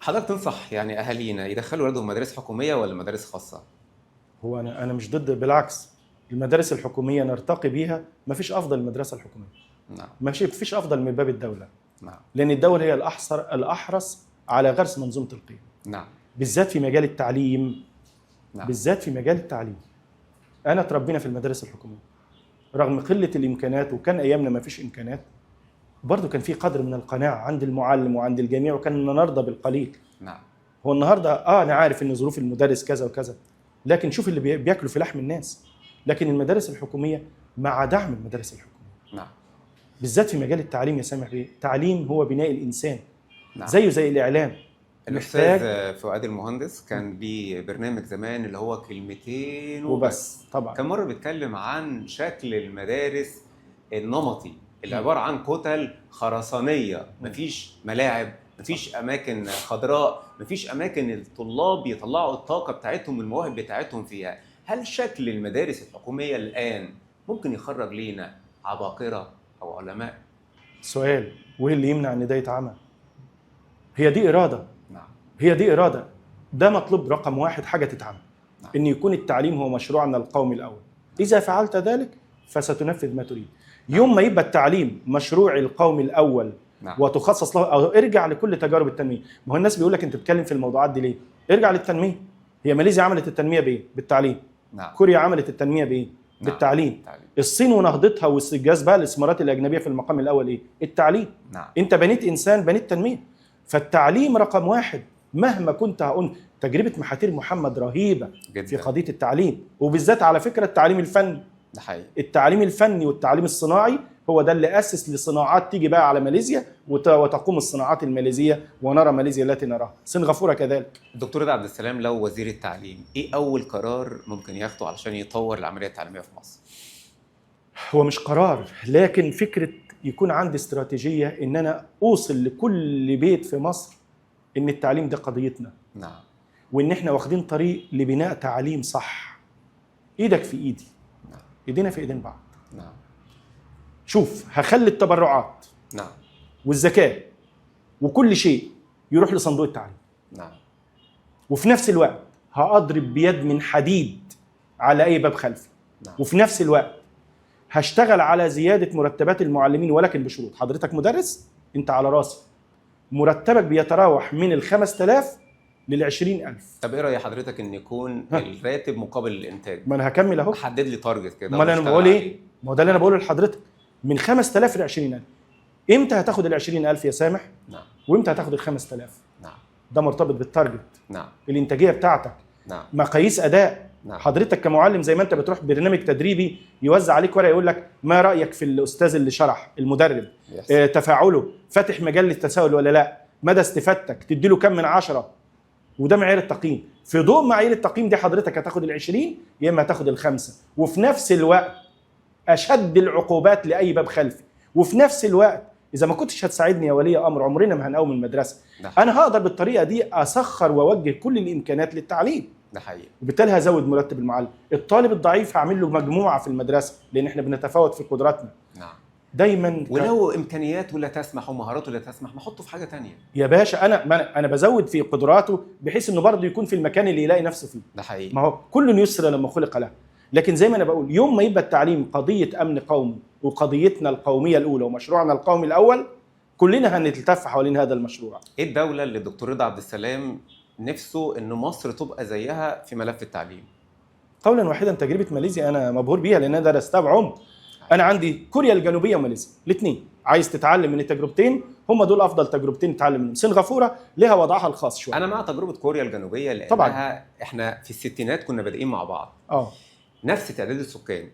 حضرتك تنصح يعني اهالينا يدخلوا اولادهم مدارس حكومية ولا مدارس خاصة؟ هو انا مش ضد، بالعكس المدارس الحكومية نرتقي بيها، ما فيش افضل من المدرسة الحكومية. نعم. ما فيش افضل من باب الدولة. نعم. لان الدولة هي الاحرص على غرس منظومة القيم. نعم. بالذات في مجال التعليم. نعم. بالذات في مجال التعليم. انا تربينا في المدارس الحكومية رغم قلة الامكانات، وكان ايامنا ما فيش امكانات، برضو كان في قدر من القناعة عند المعلم وعند الجميع، وكان نرضى بالقليل. نعم. هو النهارده انا عارف ان ظروف المدرس كذا وكذا، لكن شوف اللي بياكلوا في لحم الناس. لكن المدارس الحكومية مع دعم المدارس الحكومية. نعم. بالذات في مجال التعليم يا سامح بيه، التعليم هو بناء الانسان. نعم. زيه زي الاعلام. الاستاذ فؤاد المهندس كان ليه برنامج زمان اللي هو كلمتين وبس. طبعا. كان مرة بيتكلم عن شكل المدارس النمطي اللي عبارة عن كتل خرسانيه، مفيش ملاعب، مفيش اماكن خضراء، مفيش اماكن الطلاب يطلعوا الطاقة بتاعتهم والمواهب بتاعتهم فيها. هل شكل المدارس الحكومية الان ممكن يخرج لينا عباقره او علماء؟ سؤال، وايه اللي يمنع ان ده يتعمل؟ هي دي اراده. نعم. هي دي اراده. ده مطلوب رقم واحد، حاجة تتعمل. نعم. ان يكون التعليم هو مشروعنا القومي الاول. اذا فعلت ذلك فستنفذ ما تريد. نعم. يوم ما يبقى التعليم مشروعي القومي الاول. نعم. وتخصص له، او ارجع لكل تجارب التنمية. ما هو الناس بيقول لك انت بتتكلم في الموضوعات دي ليه؟ ارجع للتنمية. هي ماليزيا عملت التنمية بايه؟ بالتعليم. نعم. كوريا عملت التنمية بايه؟ نعم. بالتعليم. الصين ونهضتها واستجذابها الاستثمارات الاجنبية في المقام الاول ايه؟ التعليم. نعم. انت بنيت انسان، بنيت تنمية. فالتعليم رقم واحد مهما كنت هقول. تجربه محاتير محمد رهيبة جدا في قضية التعليم، وبالذات على فكرة التعليم الفني. ده حقيقي. التعليم الفني والتعليم الصناعي هو ده اللي اسس لصناعات تيجي بقى على ماليزيا، وتقوم الصناعات الماليزيه ونرى ماليزيا التي نراها. سنغافورة كذلك. الدكتور رضا عبد السلام لو وزير التعليم، ايه اول قرار ممكن ياخده علشان يطور العملية التعليمية في مصر؟ هو مش قرار، لكن فكرة يكون عندي استراتيجية ان انا اوصل لكل بيت في مصر ان التعليم ده قضيتنا. نعم. وان احنا واخدين طريق لبناء تعليم صح. ايدك في ايدي. نعم. ايدينا في ايدين بعض. نعم. شوف، هخلي التبرعات. نعم. والزكاة وكل شيء يروح لصندوق التعليم. نعم. وفي نفس الوقت هأضرب بيد من حديد على أي باب خلفي. نعم. وفي نفس الوقت هشتغل على زيادة مرتبات المعلمين، ولكن بشروط. حضرتك مدرس، انت على راسي، مرتبك بيتراوح من 5000 لل20,000. طب ايه رأي حضرتك ان يكون الراتب مقابل الانتاج؟ ما انا هكمل اهو. حدد لي target كده. ما انا بقول ايه؟ ما هو ده اللي انا بقوله لحضرتك، من 5000 ل 20,000. امتى هتاخد ال 20,000 يا سامح؟ نعم. وامتى هتاخد ال 5000؟ نعم. ده مرتبط بال target. نعم. الانتاجية بتاعتك. نعم. مقاييس اداء. نعم. حضرتك كمعلم زي ما انت بتروح برنامج تدريبي يوزع عليك ورقة يقول لك ما رايك في الاستاذ اللي شرح، المدرب، تفاعله، فاتح مجال للتساؤل ولا لا، مدى استفادتك، تدي له كم من 10، وده معيار التقييم. في ضوء معايير التقييم دي حضرتك هتاخد ال20 يا اما هتاخد ال5. وفي نفس الوقت اشد العقوبات لاي باب خلفي. وفي نفس الوقت اذا ما كنتش هتساعدني يا ولي امر عمرنا ما هنقوم المدرسة. انا هقدر بالطريقة دي اسخر واوجه كل الامكانيات للتعليم. ده حقيقي. وبالتالي هزود مرتب المعلم. الطالب الضعيف هعمل له مجموعة في المدرسة، لان احنا بنتفاوت في قدراتنا. نعم. دايما ولو امكانياته لا تسمح ومهاراته لا تسمح، ما احطه في حاجة تانية. يا باشا انا بزود في قدراته بحيث انه برضه يكون في المكان اللي يلاقي نفسه فيه. ده حقيقي. ما هو كل يسر لما خلق له. لكن زي ما انا بقول، يوم ما يبقى التعليم قضية امن قومي وقضيتنا القومية الاولى ومشروعنا القومي الاول، كلنا هنلتف حوالين هذا المشروع. ايه الدولة اللي الدكتور رضا عبد السلام نفسه ان مصر تبقى زيها في ملف التعليم؟ قولا واحدا تجربه ماليزيا انا مبهور بيها، لان انا درستها بعمق. انا عندي كوريا الجنوبية وماليزيا الاثنين، عايز تتعلم من التجربتين، هم دول افضل تجربتين تتعلم منهم. سنغافورة لها وضعها الخاص شوية. انا مع تجربه كوريا الجنوبية لانها طبعا احنا في الستينات كنا بادئين مع بعض. نفس تعداد السكان،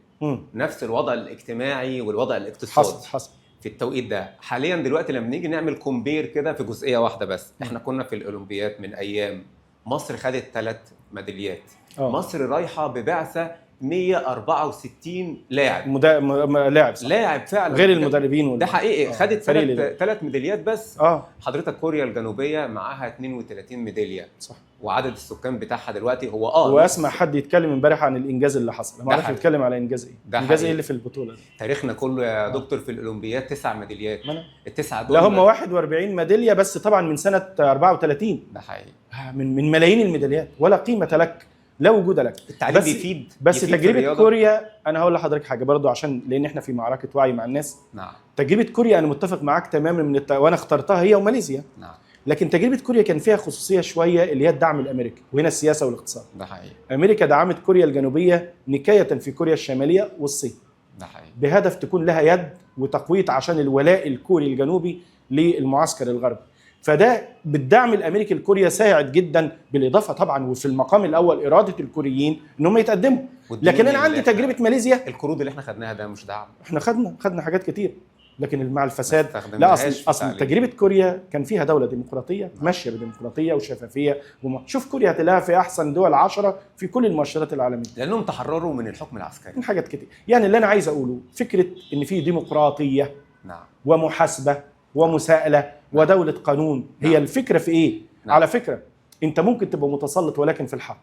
نفس الوضع الاجتماعي والوضع الاقتصادي. حصل في التوقيت ده. حاليا دلوقتي لما نيجي نعمل compare كده في جزئية واحدة بس، احنا كنا في الاولمبياد من ايام، مصر خدت 3 ميداليات. مصر رايحة ببعثه 164 لاعب. لاعب، صح. لاعب فعلا، غير المدربين. ده حقيقي. خدت 3 ميداليات بس. حضرتك كوريا الجنوبية معاها 32 ميدالية، صح. وعدد السكان بتاعها دلوقتي هو واسمع حد يتكلم امبارح عن الانجاز اللي حصل، ما اعرفش يتكلم على انجاز ايه، انجاز ايه اللي في البطولة دي. تاريخنا كله يا دكتور في الاولمبياد 9 ميداليات، التسعة دول لا هم 41 ميدالية بس، طبعا من سنة 34. ده حقيقي، من ملايين الميداليات، ولا قيمة لك، لا وجود لك. التعليم بيفيد، بس تجربه كوريا، انا هقول لحضرتك حاجة برضو، عشان لان احنا في معركة وعي مع الناس. نعم. تجربه كوريا انا متفق معاك تماما وانا اخترتها هي وماليزيا. نعم. لكن تجربه كوريا كان فيها خصوصية شوية، اللي هي الدعم الامريكي، وهنا السياسة والاقتصاد. ده حقيقي. امريكا دعمت كوريا الجنوبية نكاية في كوريا الشمالية والصين. ده حقيقي. بهدف تكون لها يد وتقويه عشان الولاء الكوري الجنوبي للمعسكر الغربي. فده بالدعم الامريكي لكوريا ساعد جدا، بالاضافة طبعا وفي المقام الاول اراده الكوريين ان هم يتقدموا. لكن انا عندي تجربه ماليزيا، القروض اللي احنا خدناها ده مش دعم، احنا خدنا حاجات كتير، لكن مع الفساد لا. اصل تجربه كوريا كان فيها دولة ديمقراطية ماشية بديمقراطيه وشفافيه شوف كوريا هتلاقيها في احسن دول 10 في كل المؤشرات العالمية، لانهم تحرروا من الحكم العسكري، من حاجات كتير. يعني اللي انا عايز اقوله فكرة ان في ديمقراطية، نعم، ومحاسبه ومساءله ودولة قانون. هي نعم. الفكرة في ايه؟ نعم. على فكرة انت ممكن تبقى متسلط ولكن في الحق،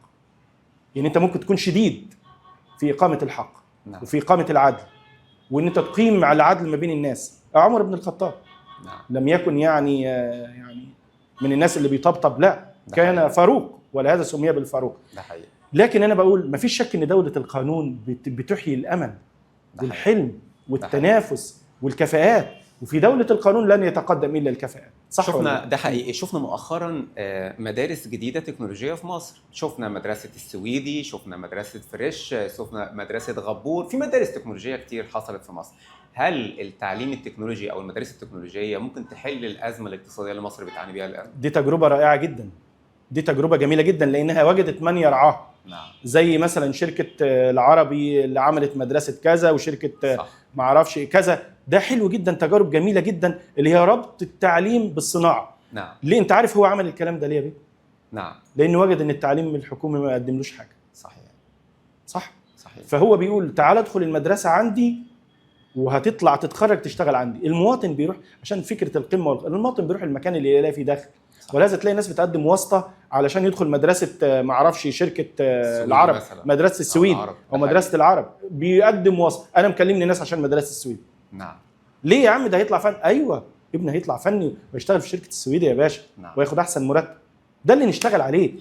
يعني انت ممكن تكون شديد في اقامه الحق، نعم، وفي اقامه العدل، وان انت تقيم على العدل ما بين الناس. عمر بن الخطاب، نعم، لم يكن يعني من الناس اللي بيطبطب، لا، كان فاروق، ولهذا سمي بالفاروق. ده حقيقي. لكن انا بقول ما فيش شك ان دولة القانون بتحيي الامل والحلم والتنافس والكفاءات، وفي دولة القانون لن يتقدم إلا الكفاءات. صح. شفنا ده حقيقي. شفنا مؤخرا مدارس جديدة تكنولوجية في مصر، شفنا مدرسة السويدي، شفنا مدرسة فريش، شفنا مدرسة غبور، في مدارس تكنولوجية كتير حصلت في مصر. هل التعليم التكنولوجي أو المدارس التكنولوجية ممكن تحل الأزمة الاقتصادية اللي مصر بتعاني بيها الآن؟ دي تجربة رائعة جدا، دي تجربة جميلة جدا، لأنها وجدت من يرعاها. نعم. زي مثلا شركة العربي اللي عملت مدرسة كذا، وشركة معرفش كذا. ده حلو جدا، تجارب جميلة جدا اللي هي ربط التعليم بالصناعة. نعم. ليه؟ انت عارف هو عمل الكلام ده ليه يا بيه؟ نعم. لانه وجد ان التعليم الحكومي ما قدملوش حاجة. صحيح. صح؟ صحيح. فهو بيقول تعال ادخل المدرسة عندي وهتطلع تتخرج تشتغل عندي. المواطن بيروح عشان فكرة القمه، المواطن بيروح المكان اللي يلاقي فيه دخل. ولازم تلاقي ناس بتقدم واسطه علشان يدخل مدرسه معرفش شركة العرب مثلا، مدرسه السويد او مدرسه العرب، بيقدم واسطه. انا مكلمني ناس عشان مدرسه السويد. نعم. ليه يا عم ده هيطلع فن؟ ايوه ابني هيطلع فني ويشتغل في شركة السويد يا باشا. نعم. وياخد احسن مرتب. ده اللي نشتغل عليه.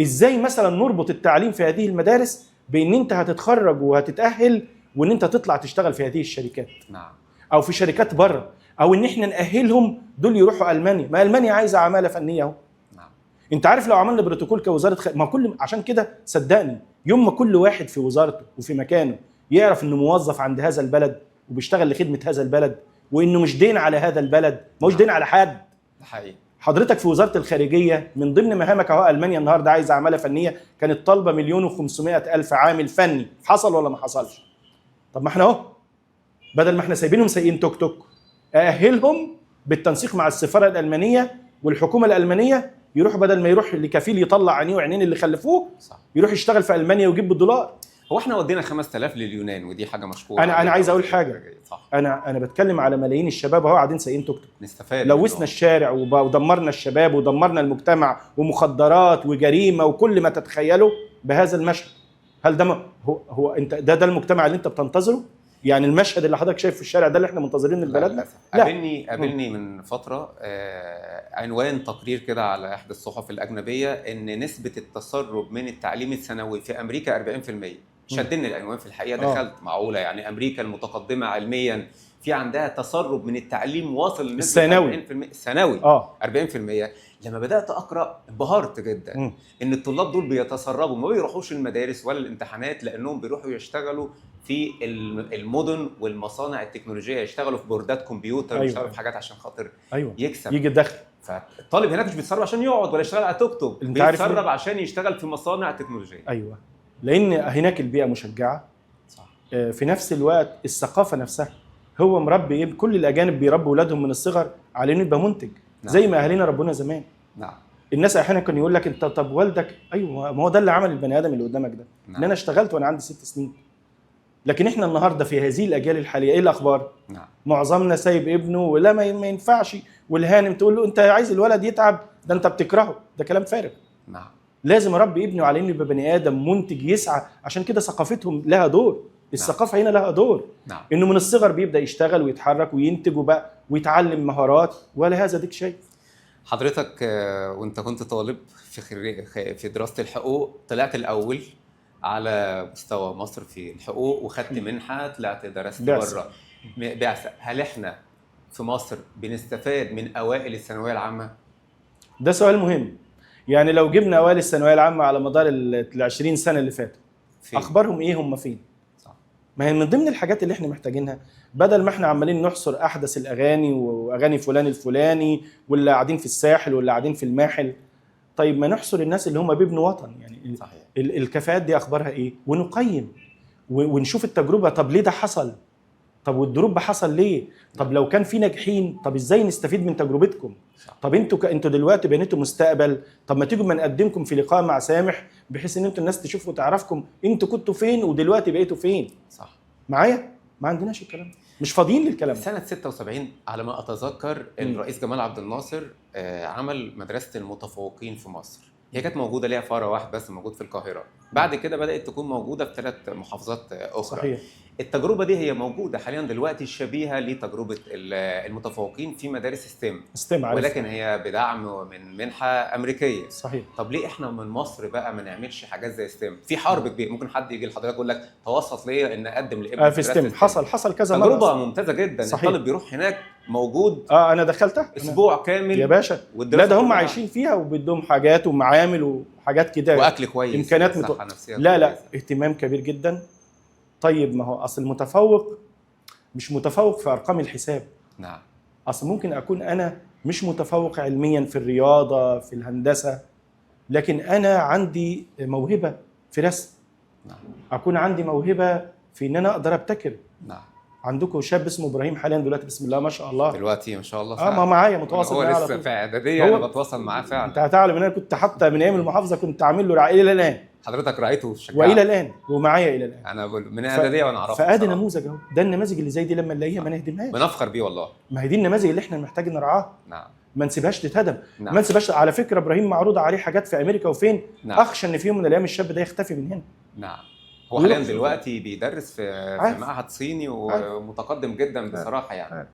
ازاي مثلا نربط التعليم في هذه المدارس بان انت هتتخرج وهتتاهل وان انت تطلع تشتغل في هذه الشركات. نعم. او في شركات بره، او ان احنا ناهلهم دول يروحوا المانيا، ما المانيا عايزه عماله فنية اهو. نعم. انت عارف لو عملنا بروتوكول كوزارة ما كل، عشان كده صدقني يوم ما كل واحد في وزارته وفي مكانه يعرف انه موظف عند هذا البلد وبيشتغل لخدمة هذا البلد، وانه مش دين على هذا البلد، ما هوش دين على حد. ده حقيقي. حضرتك في وزارة الخارجية من ضمن مهامك اهو، المانيا النهارده عايزه عماله فنية، كانت طالبه 1,500,000 عامل فني، حصل ولا ما حصلش؟ طب ما احنا اهو بدل ما احنا سايبينهم سايقين توك توك، اهلهم بالتنسيق مع السفارة الالمانية والحكومة الالمانية، يروحوا بدل ما يروح لكفيل يطلع عينيه وعينين اللي خلفوه، صح، يروح يشتغل في المانيا ويجيب بالدولار. هو احنا ودينا 5000 لليونان ودي حاجة مشكورة. انا عايز اقول حاجة. صح. انا بتكلم على ملايين الشباب اهو قاعدين سايقين توك توك. نستفاد. لوثنا الشارع ودمرنا الشباب ودمرنا المجتمع، ومخدرات وجريمة وكل ما تتخيله بهذا المشهد. هل ده هو انت ده المجتمع اللي انت بتنتظره؟ يعني المشهد اللي حضرتك شايفه في الشارع ده اللي احنا منتظرينه من بلدنا؟ لا. قابلني من فترة عنوان تقرير كده على احدى الصحف الاجنبية ان نسبه التسرب من التعليم الثانوي في امريكا 40%. شدني العنوان في الحقيقة، دخلت معقولة يعني امريكا المتقدمة علميا في عندها تسرب من التعليم واصل لنسبه الثانوي الثانوي 40%. لما بدات اقرا انبهرت جدا ان الطلاب دول بيتسربوا، ما بيروحوش المدارس ولا الامتحانات لانهم بيروحوا يشتغلوا في المدن والمصانع التكنولوجية، يشتغلوا في بوردات كمبيوتر. أيوة. يشتغلوا في حاجات عشان خاطر يكسب، يجي الدخل. فالطالب هناك مش بيتسرب عشان يقعد ولا يشتغل على توك توك، بيتسرب عشان يشتغل في مصانع تكنولوجية. ايوه، لان هناك البيئة مشجعه. صح. في نفس الوقت الثقافة نفسها، هو مربي ايه؟ كل الاجانب بيربوا اولادهم من الصغر على انه يبقى منتج. نعم. زي ما اهالينا ربونا زمان. نعم. الناس احيانا كان يقول لك انت طب والدك، ايوه ما هو ده اللي عمل البني ادم اللي قدامك ده. نعم. ان انا اشتغلت وانا عندي 6 سنين. لكن احنا النهارده في هذه الاجيال الحالية ايه الاخبار؟ نعم. معظمنا سايب ابنه ولا ما ينفعش، والهانم تقول له انت عايز الولد يتعب، ده انت بتكرهه، ده كلام فارغ. نعم. لازم اربي ابنه على انه يبقى بني ادم منتج يسعى، عشان كده ثقافتهم لها دور. الثقافة هنا لها دور. نعم. انه من الصغر بيبدا يشتغل ويتحرك وينتج وبقى ويتعلم مهارات، ولا هذا ديك شيء. حضرتك وانت كنت طالب في دراسة الحقوق طلعت الاول على مستوى مصر في الحقوق، وخدت منحه، طلعت درست بره بعثه. هل احنا في مصر بنستفاد من اوائل الثانوية العامة؟ ده سؤال مهم. يعني لو جبنا اوائل الثانوية العامة على مدار ال 20 سنة اللي فاتوا، اخبارهم ايه؟ هم فين؟ صح. ما هي من ضمن الحاجات اللي احنا محتاجينها، بدل ما احنا عمالين نحصر احدث الاغاني واغاني فلان الفلاني واللي قاعدين في الساحل واللي قاعدين في الماحل، طيب ما نحصر الناس اللي هم بيبنوا وطن. يعني صحيح. الكفاءات دي اخبارها ايه؟ ونقيم ونشوف التجربة. طب ليه ده حصل؟ طب وال drop حصل ليه؟ طب لو كان في ناجحين، طب ازاي نستفيد من تجربتكم؟ صح. طب انتوا دلوقتي بنيتوا مستقبل، طب ما تيجوا ما نقدمكم في لقاء مع سامح بحيث ان انتوا الناس تشوفوا وتعرفكم انتوا كنتوا فين ودلوقتي بقيتوا فين. صح. معايا؟ ما عندناش الكلام، مش فاضيين للكلام. سنة 76 على ما أتذكر الرئيس جمال عبد الناصر عمل مدرسة المتفوقين في مصر. هي كانت موجودة ليها فرع واحد بس موجود في القاهرة، بعد كده بدأت تكون موجودة في 3 محافظات أخرى. صحيح. التجربة دي هي موجودة حاليا دلوقتي، شبيهة لتجربة المتفوقين في مدارس STEM، ولكن هي بدعم من منحة أمريكية. صحيح. طب ليه احنا من مصر بقى ما نعملش حاجات زي STEM؟ في حرب كبيرة، ممكن حد يجي لحضرتك يقول لك توسط ليا ان اقدم لابني في STEM. حصل كذا مرة. تجربة ممتازة جدا. صحيح. الطالب بيروح هناك موجود. انا دخلتها اسبوع كامل يا باشا. لا ده هم عايشين فيها وبيدوهم حاجات ومعامل وحاجات كده واكل كويس، امكانيات لا لا، اهتمام كبير جدا. طيب ما هو اصل المتفوق مش متفوق في ارقام الحساب. نعم. اصل ممكن اكون انا مش متفوق علميا في الرياضة في الهندسة، لكن انا عندي موهبة في رسم. نعم. اكون عندي موهبة في ان انا اقدر ابتكر. نعم. عندكم شاب اسمه ابراهيم حاليا دلوقتي، بسم الله ما شاء الله، دلوقتي ما شاء الله ما معايا متواصل معايا على طول. هو لسه في اعدادية، انا بتواصل معاه فعلا. انت هتعلم ان انا كنت حتى من ايام المحافظة كنت عامل له رعاية الى الان. حضرتك راعيته وشجعته والى الان ومعايا الى الان. انا من اعدادية وانا اعرفه. فادي نموذج اهو، ده النماذج اللي زي دي لما نلاقيها ما نهدمهاش، بنفخر بيه والله. ما هي دي النماذج اللي احنا محتاجين نرعاها. نعم. ما نسيبهاش تتهدم. نعم. ما نسيبهاش. على فكرة ابراهيم معروض عليه حاجات في امريكا وفين. نعم. اخشى ان في يوم من الايام الشاب ده يختفي من هنا. نعم. هو حاليا دلوقتي بيدرس في معهد صيني ومتقدم جدا بصراحة يعني.